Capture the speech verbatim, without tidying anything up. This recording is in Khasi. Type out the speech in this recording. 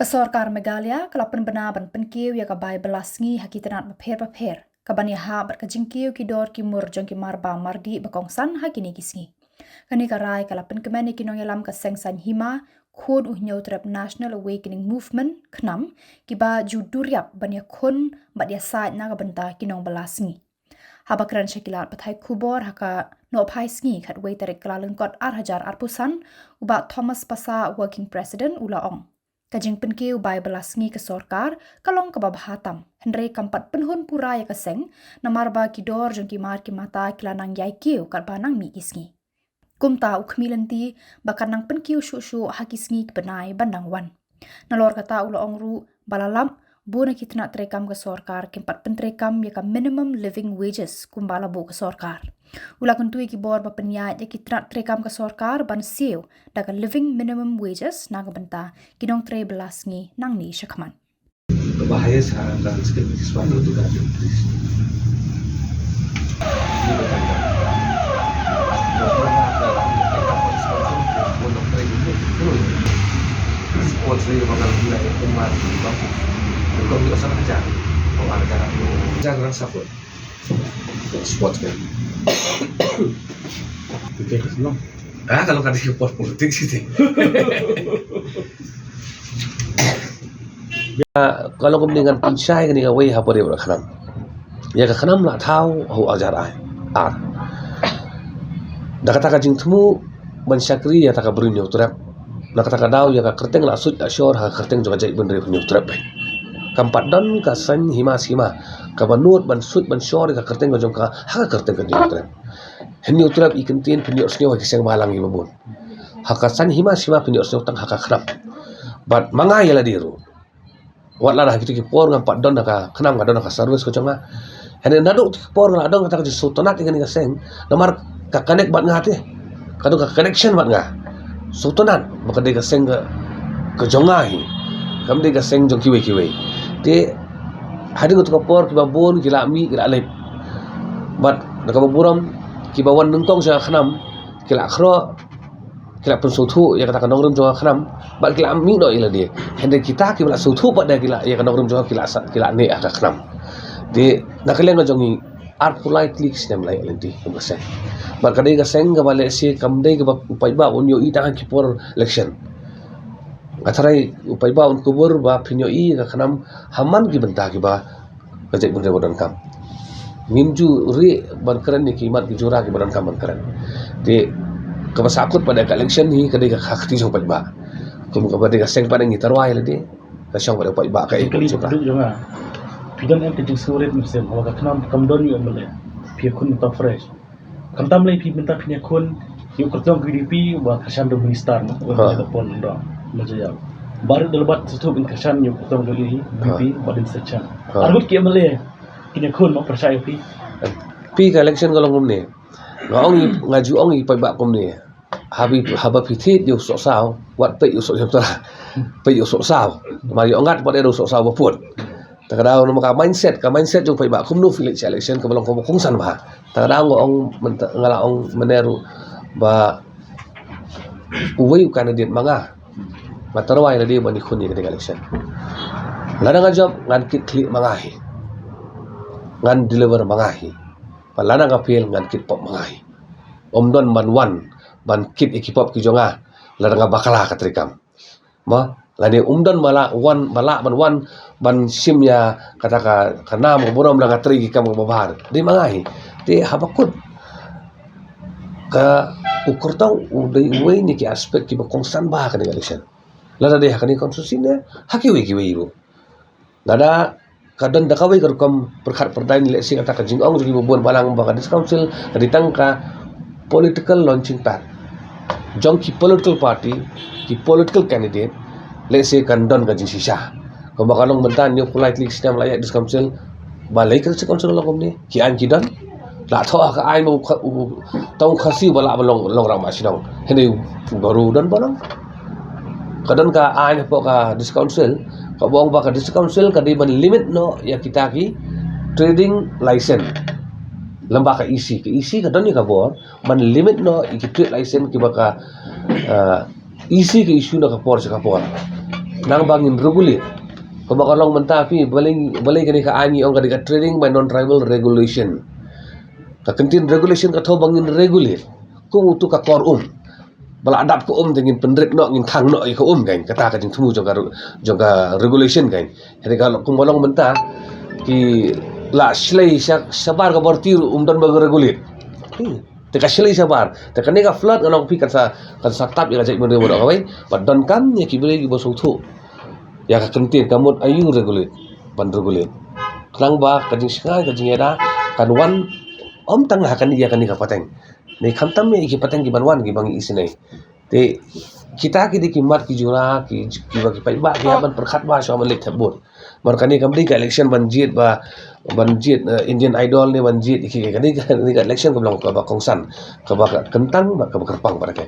Ka sorkar Meghalaya ka la pynbna ban pynkiew ïa ka bai bylla sngi ha ki tnat bapher bapher, kaban ïahap bad ka jingkiew ki dor ki mur jong ki mar bam mar dih ba kongsan ha kine ki sngi. Kane ka rai ka la pynkmen ïa ki nongïalam ka seng saiñ hima, khun u Hynñiewtrep National Awakening Movement, KHNAM, kiba ju duriap ban ïakhun bad ïasaid na ka bynta ki nongbylla sngi. Haba kren sha ki lad pathai khubor ha ka Nohphai Sngi khatwei tarik Kyllalyngkot ar hajar arphew san, u Bah Thomas Passah, Working President, u la ong, ka jingpynkiew bai bylla sngi ka sorkar ka long kaba bha tam, hynrei kam pat pynhun pura ïa ka seng, namar ba ki dor jong ki mar ki mata ki la nang ïai kiew katba nang mih ki sngi. Kumta u khmih lynti ba kan nang pynkiew shuh shuh ha ki sngi ki bnai ban dang wan. Nalor kata u la ong ruh ba la lap bun na ki tnat treikam ka sorkar kim pat pyntreikam ïa ka minimum living wages kumba la buh ka sorkar. U la kyntu ïa ki bor ba pynïaid ïa ki tnat treikam ka sorkar ban siew da ka living minimum wages na ka bynta ki nongtrei bylla sngi nangne shakhmat. Kaba highest ha ka skill which is one to two thousand rupees. Sports ni bakal guna ya kuma di bangku. Kau juga sama aja. Kau ada cara tu. Jangan rasa pun. Sports kan. Okey, senang. Ah, kalau kata sport politik sih. Ya, kalau kumne ngan pynshai kane kawei ha pore bad ka KHNAM. Ïa ka KHNAM la thaw ha u ar hajar ar. Da kata ka jingthmu ban shakri ïa kata ka briew Hynñiewtrep. Na kata ka daw ïa ka kyrteng la suit la shor ha ka kyrteng jong ka jaitbynriew Hynñiewtrep. Kam pat don ka saiñ hima sima kaba nud ban suit ban shor ïa ka kyrteng ka jong ka ha ka kyrteng ka Hynñiewtrep. Hynñiewtrep i kyntien pynïohsngew ha ki seng balang kiba bun. Ha ka saiñ hima sima pynïohsngew tang ha ka KHNAM. Bad ma nga ïa lade ruh, wat la da ha kito ki por ngam pat don ha ka KHNAM, nga don ha ka service ka jong nga. Hynrei naduh kito ki por nga la don kata ka jingsngewtynnat ïa kane ka seng. Namar ka connect bad nga te. Ka don ka connection bad nga. Sngewtynnat ba ka dei ka seng ka, ka jong nga hi. Kam dei ka seng jong kiwei kiwei. Te hadien kato ka por kiba bun ki la mih ki la leit. Bad da kaba burom kiba wan nyngkong sha ka KHNAM ki la khroh, ki la pynsngewthuh ïa kata ka nongrim jong ka KHNAM, bad ki la mih noh ïa lade. Hynrei kita kiba la sngewthuh pat da ki la ïa ka nongrim jong ka ki la sa, ki la neh ha ka KHNAM. Te na ka liang ka jong ngi ar phew lai tylli ki snem la ïaid lynti kum ka seng. Bad ka dei ka seng kaba lehse kam dei kaba u paidbah un ïohi tang ha ki por election. Nga tharai u paidbah un kubur ba phin ïohi ïa ka KHNAM ha man ki bynta kiba ka jaitbynriew ba donkam. Ngim ju rieh ban kren ïa ki mat ki jura kiba donkam ban kren. Te kaba sahkut pat da ka election hi ka dei ka kti jong u paidbah. Kum kaba dei ka seng pat ngi tyrwa ïa lade. Ka shong pat da u paidbah ka ei. Kali jong nga. Phi don em ka jingsngewrit mynsiem haba ka KHNAM kam don ïa u MLA. Phi ïakhun mynta fresh. Khamtam lei phi mynta phin ïakhun ïa u kyrtong ka UDP ba kyrshan da u minister, mo, u MLA Paul Lyngdoh Marjaiaw. Baroh da la bat sngewthuh ban kyrshan ïa u kyrtong ka UDP ba dei section. Ar ngut ki MLA kin ïakhun, mo, pyrshah ïa phi. Phi, ka election ka long kumne. Nga ong, nga ju ong ïa u paidbah kumne. Haba, haba phi thied ïa u sohsaw, wat peit ïa u sohjemtra. Peit ïa u sohsaw. Namar ïa u ngat pat ïa u sohsaw ba pud. Ta ka daw namar ka mindset, ka mindset jong u paidbah kumno phi leit sha election kaba long kaba kongsan bha. Ta ka daw nga ong mynta, nga la ong mynne ruh ba uwei u candidate ma nga, nga tyrwa ïa lade ban ïakhun ïa ka election. Lada nga jop ngan kit khlieh ma nga hi. Ngan deliver ma nga hi. Bad lada nga fail ngan kit pop ma nga hi. Ym don ban wan ban kit ïa ki pop ki jong nga lada nga bakla ka treikam. Mo, lane um don ba lah wan, ba lah ban wan ban shim ïa kata ka, ka nam ka burom lada nga trei ki kam kaba bha. Dei ma nga hi. Te haba kut ka u kyrtong u dei uwei na ki aspect kiba kongsan bha ha kane ka election. Lada dei ha kane ka constituency ne ha kiwei kiwei ruh. Lada ka don da kawei ka rukom pyrkhat pyrdaiñ, lehse kata ka jingong jong kiba bun balang ba ka District Council ka dei tang ka political launching pad jong ki political party, ki political candidate, lehse kan don ka jingshisha. Kumba ka long mynta, hynñiew phew lai tylli ki snem la ïaid District Council, balei ka District Council ka long kumne? Ki aiñ ki don. La thoh ha ka aiñ ba u Kha-, u, tang u Khasi uba lah ban long, long rangbah shnong. Hynrei u, u baru don ba long. Ka don ka aiñ hapoh ka District Council kaba ong ba ka District Council ka dei ban limit noh ïa kita ki trading license. Lem bad ka EC, ka EC ka don ïa ka bor ban limit noh ïa ki trade license kiba ka, eh, EC ka issue na ka por sha ka por. Nang ba ngin regulate. Kumba ka long mynta phi, balei, balei kane ka ain ngi ong ka dei ka Trading by Non-Tribal Regulation. Ka kyntien regulation ka thoh ba ngin regulate. Kum utu ka kor um. Ba la dap ka um te ngin pynrit noh, ngin khang noh ïa ka um kein. Kata ka jingthmu jong ka re-, jong ka regulation kein. Hynrei ka long, kumba long mynta, ki la shlei sha, shabar ka bharti ruh ym don ba ka regulate. Hmm. Te ka shlei shabar. Te kane ka flood nga ong phi kan sa, kan sa tap ïa ka jaitbynriew baroh kawei. Bad donkam ïa ki briew kiba sngewthuh ïa ka kyntien, ka mut aïu regulate, ban regulate. Khnang ba ka jingshngaiñ, ka jingïada kan wan ym tang ha kane ïa kane ka pateng. Ne khamtam ïa ki pateng kiban wan kiba ngi isynei. Te kita ki dei ki mat ki jura ki, kiba ki paidbah ki hap ban pyrkhat bha shuwa ban leit thep vote. Namar kane kam dei ka election ban jied ba, ban jied, eh, Indian Idol ne ban jied ki, kane ka, kane ka election kaba long kaba kongsan, kaba kyntang bad kaba kyrpang bad ka.